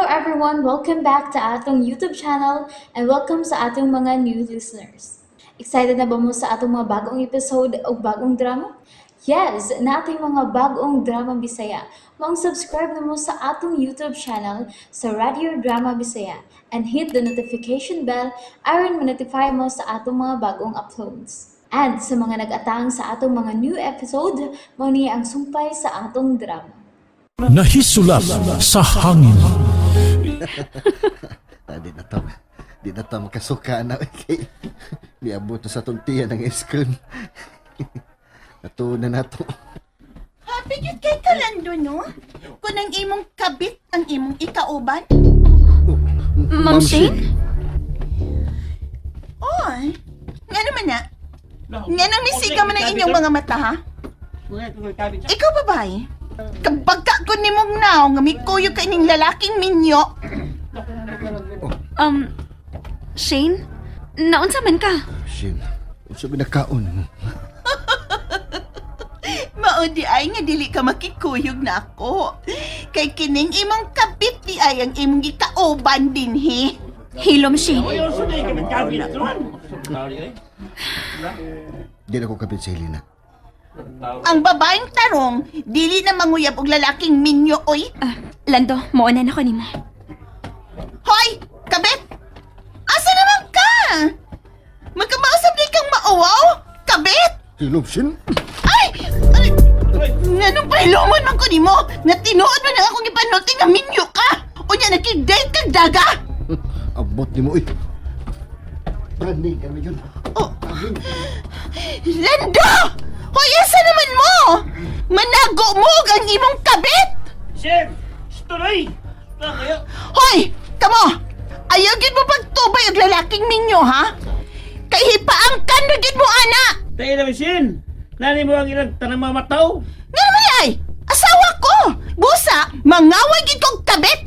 everyone! Welcome back to atong YouTube channel and welcome sa atong mga new listeners. Excited na ba mo sa atong mga bagong episode o bagong drama? Yes, nating mga bagong drama Bisaya. Maong subscribe na mo sa atong YouTube channel sa Radio Drama Bisaya and hit the notification bell aron ma-notify mo sa atong mga bagong uploads. And sa mga nag-atang sa atong mga new episode, mao ni ang sumpay sa atong drama. Nahisulat sa hangin. Ah, di na ta, di na ta makasuka na kay niabot na sa tuntian ng ice cream. Natuon na nato. Happy gyud kay Kalando, no? Kung ang imong kabit ang imong ikauban. Ma'am Shane? Oy, nga naman na. Nga nang misiga man ang inyong mga mata, ha? Ikaw, babae, kabagka ko ni mong nao nga mikuyog ka ining lalaking minyo. Shane? Naunsa man ka? Shane, unsa ba nakaon mo? Mao di ay nga dili ka makikuyog na ako. Kay kining imong kabit di ay ang imong ikauban dinhi. Hilom, Shane. Di na ko kapit sa Helena. Ang babaeng tarong, dili na manguyab og lalaking minyo, oy. Ah, Lando, muuna na ko nimo. Hoy! Kabit! Asa naman ka? Magkamausap di kang mauwaw? Kabit! Hilom, Shane? Ay! Ay! Nganong pahiluman man ko nimo? Nga tinuod man ang akong ipanulti nga minyo ka! Unya nakig-date kag daga! Abot ni mo, eh. Branding kami yun. Oh. Lando! Hoy, asa naman mo? Manago mo og ang imong kabit! Sir! Tuloy! Kaya, Hoy! Kamo! Ayaw gyud mo pagtubay og lalaking minyo, ha? Kay hipaangkan na gyud mo, ana! Tayo na, Sin! Nani mo ang ilang tanang mga mataw? Nga naman ay! Asawa ko! Busa, mangaway gid kong kabit!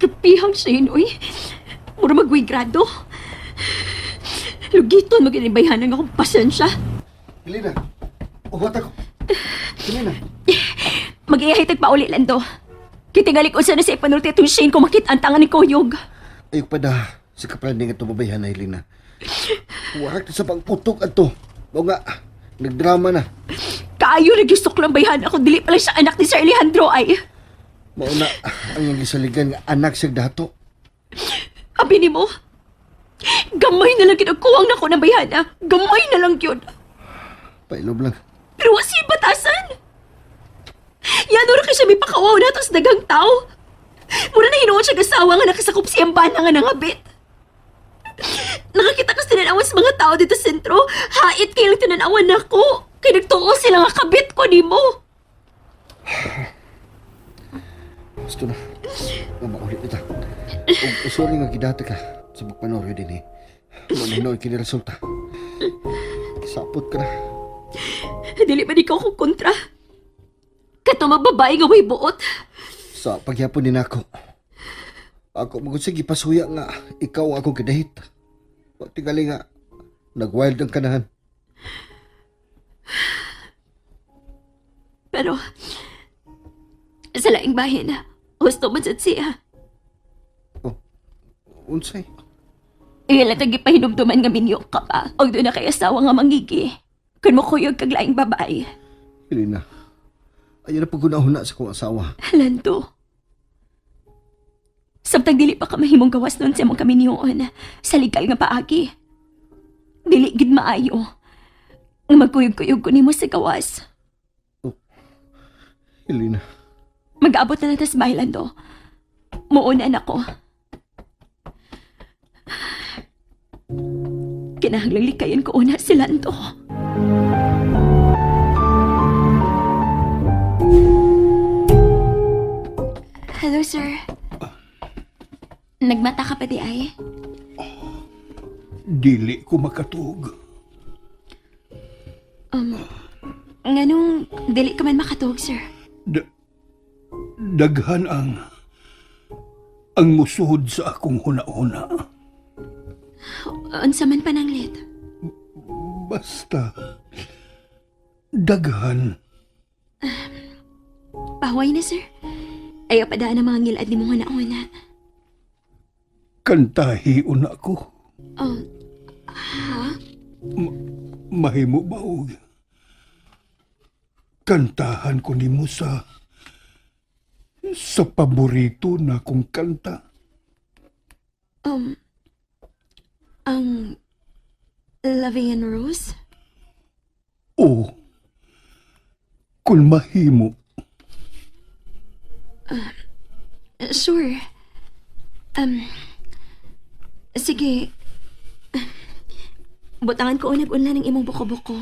Kapihang Shane, uy. Mura magway grado. Lugiton maginibayhan ang akong pasensya. Helena, uwat ako. Helena, Mag-iyahay tagpauli, Lando. Kitingali ko sana sa ipanulti itong Shane kung makita ang tanga ni Koyog. ayok pa da sa kapranding at tumabayhan na Helena. Warak na sa pangputok ato. O nga, nagdrama na. Kaayo nagusok lang bayhan ako. Dili pala siya anak ni Sir Alejandro ay. Mauna ang iyang gisaligan nga anak siya dato. Abi ni mo, gamay na lang ginagkuwang na ko ng bayhana. Gamay na lang yun. Pailob lang. Pero wa siya batasan. Yan ora kay siya may pakawaw na tos daghang tao. Mura na hinuon siya gasawa nga nakasakop siyang bana nga nangabit. Nakakita ko sa tinanawan sa mga tao dito sa sentro. Hait kayo lang tinanawan nako. Kay nagtuo sila nga kabit ko nimo. Gusto na. O maulit ita. O sorry nga gidata ka sa pagpanoryo din eh. Mananoy kini resulta. Sapot ka na. Dili ba di ko akong kontra? Kato magbabae nga way buot. Sa pagyapon din ako. Ako magud sige pasuya nga ikaw ang akong gidahit. Wa tingali nga nagwild ang kanahan. Pero sa laing bahin, gusto man sad siya. Oh, unsay? Iyan lang tagi pahinumduman nga minyo ka pa. Og doon na kay asawa nga mangigi. Kun mo kuyog kag laing babae. Helena. Ayaw na paguna-huna sa kong asawa. Lando. Samtang dili pa ka mahimong gawas nun sa imong kaminyoon sa legal nga paagi. Dili gid maayo. Nga magkuyog-kuyog ko nimo sa gawas. Helena. Mag-aabot na lang tas bahay, Lando. Muuna na ko. Kinahanglang likayan ko una si Lando. Hello, sir. Nagmata ka pa di ay? Dili ko makatug. Nganong dili ka man makatuog, sir? Daghan ang musuhod sa akong huna-huna. Unsa man pananglit? Basta daghan. Pahuway na, sir. Ayaw pa daan ang mga ngilad ni mong hanauna. Kantahion ako. Oh, ha? Mahimo ba og kantahan ko nimo sa paborito na kong kanta? Ang Loving and Rose? O kung mahimo. Sure. Sige. Butangan ko unag unla ng imong buko-buko.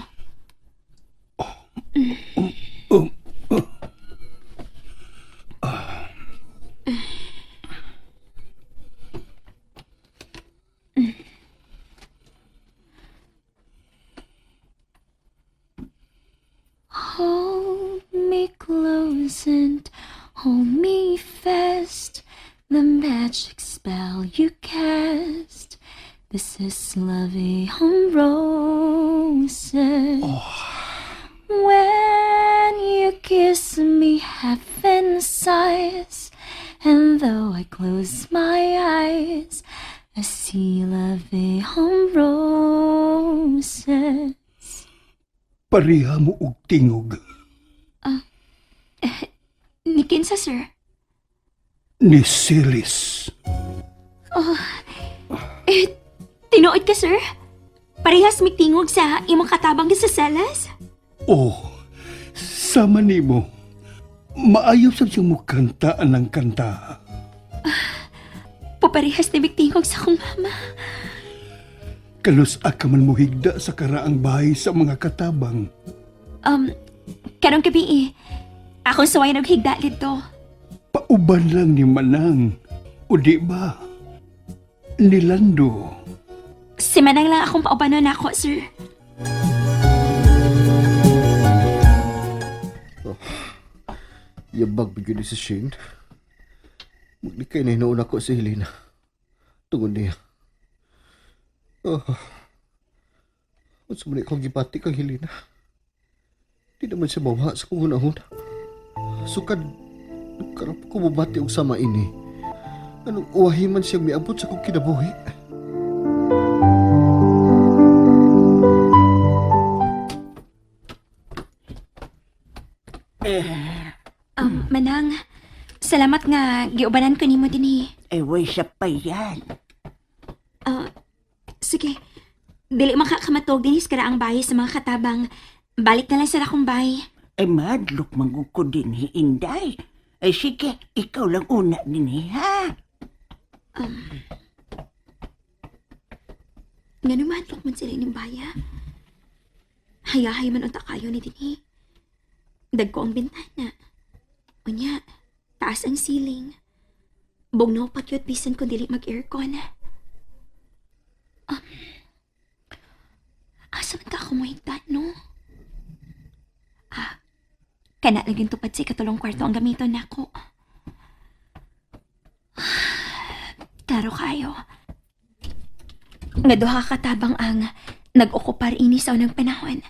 Hold me close and hold me fast. The magic spell you cast. This is lovey on roses. When you kiss me, heaven sighs. And though I close my eyes, I see lovey on roses. Pareha mo og tingog. Ni kinsa, sir? Ni Silis. Eh, tinuod ka, sir? Parehas mitingog sa imong katabang sa salas? Oh, sama nimo. Maayo sa siyang mukanta ang kanta. Puparehas ni mitingog sa akong mama. Kalus ka man mohigda sa karaang bahay sa mga katabang. Karong gabi eh. Akong suway naghigda dito. Pauban lang ni Manang. O di ba? Nilando. Si Manang lang akong paubanon ako, sir. Yabag bigyan ni si Shane. Maglikay na hinuon ako si Helena. Tungod niya. Oh. Unsa man akong gibati kang Helena. Di naman siya mawa sa kong hunahuna. Sukad, karap ko mabati og sama ini. Anong uwahi man siyang miabot sa kong kinabuhi? Manang, salamat nga giubanan ko nimo dinhi. Eh, way siya pa yan. Sige. Dili makakamatog dinhi sa karaang bahay sa mga katabang. Balik na lang sa akong bahay. Ay, madlok manggug ko din, hi, Inday. Ay, sige, ikaw lang una din, hi, ha? Nga naman, man sila ining baya. Hayahay man unta kayo ni dinhi. Dagko ang bintana. Unya, taas ang ceiling. Bugnaw pagyot bisan kung dili mag-aircon. Asa man ka ako mohigda, no? Ah, kana laging tupad sa ikatulong kwarto ang gamiton nako. Klaro kayo. Nga duha ka tabang ang nag-okupar ini sa unang panahon.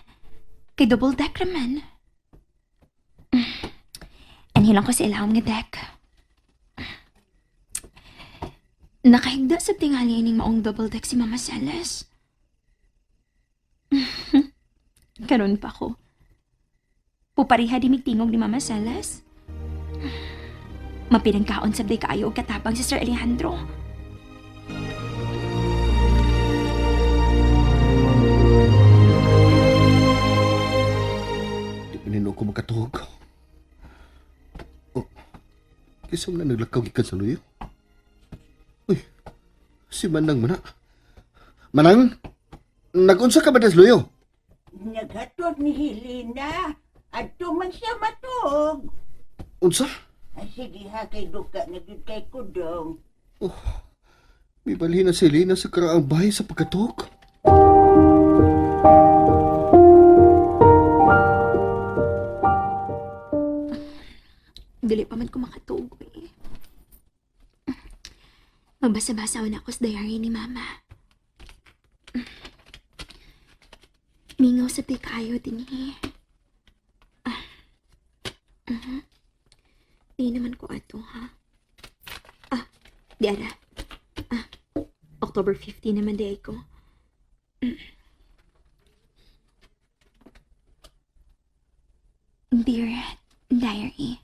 Kay double deck raman. Anhilang ko sa ilawom nga deck. Nakahigda sa tingali ining maong double deck si Mama Celes. Karon pa ko. Pupariha di tingog ni Mama Celes. Mapinangkaon sabday kaayo og katabang si Sir Alejandro. Di pa nino ko makatuog. Oh, kisa man na naglakaw gikan sa luyo. Uy, si Manang man na. Manang, nagunsa ka ba sa luyo? Naghatod ni Helena. Adto man siya matuog. Unsa? Ay, sige ha, kay duka na gyud kay kudong. Oh, may balhin na si Helena sa karaang bahay sa pagkatuog. Dili pa man ko makatuog eh. Magbasa-basa na ako sa diary ni Mama. Mingaw sa di kayo din eh. Ah. Mhm. 15 naman ko ato, ha? Ah, di ara. Ah, October 15 naman di ay ko. Dear Diary,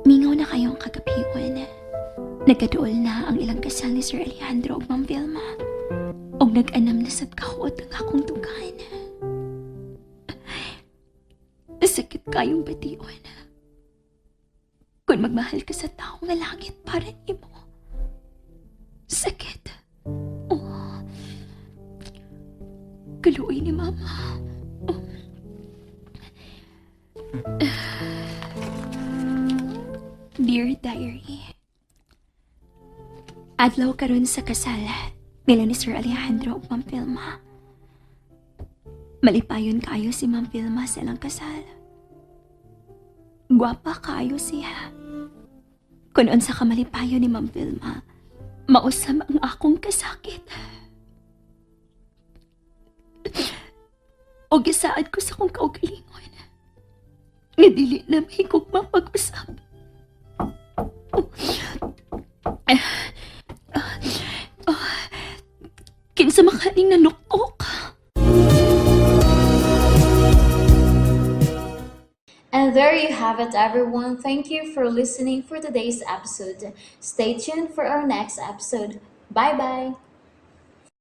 mingaw na kayong kagabion. Nagkaduol na ang ilang kasal ni Sir Alejandro ug Ma'am Vilma. Og nag-anam na sad kahuot ang akong dugan. Sakit kayong bation. Kung magmahal ka sa tao nga langit para nimo. Sakit. Oh. Kaluoy ni Mama. Oh. Dear Diary, Adlaw karon sa kasal nila ni Sir Alejandro ug Ma'am Vilma. Malipayon kaayo si Ma'am Vilma sa ilang kasal. Gwapa kaayo siya. Kung unsa ka malipayon ni Ma'am Vilma, mausam ang akong kasakit. O gisaad ko sa akong kaugalingon. Nga dili na mahigog mapag-usap. Kinsa makaning nanuktok. And there you have it, everyone. Thank you for listening for today's episode. Stay tuned for our next episode. Bye bye.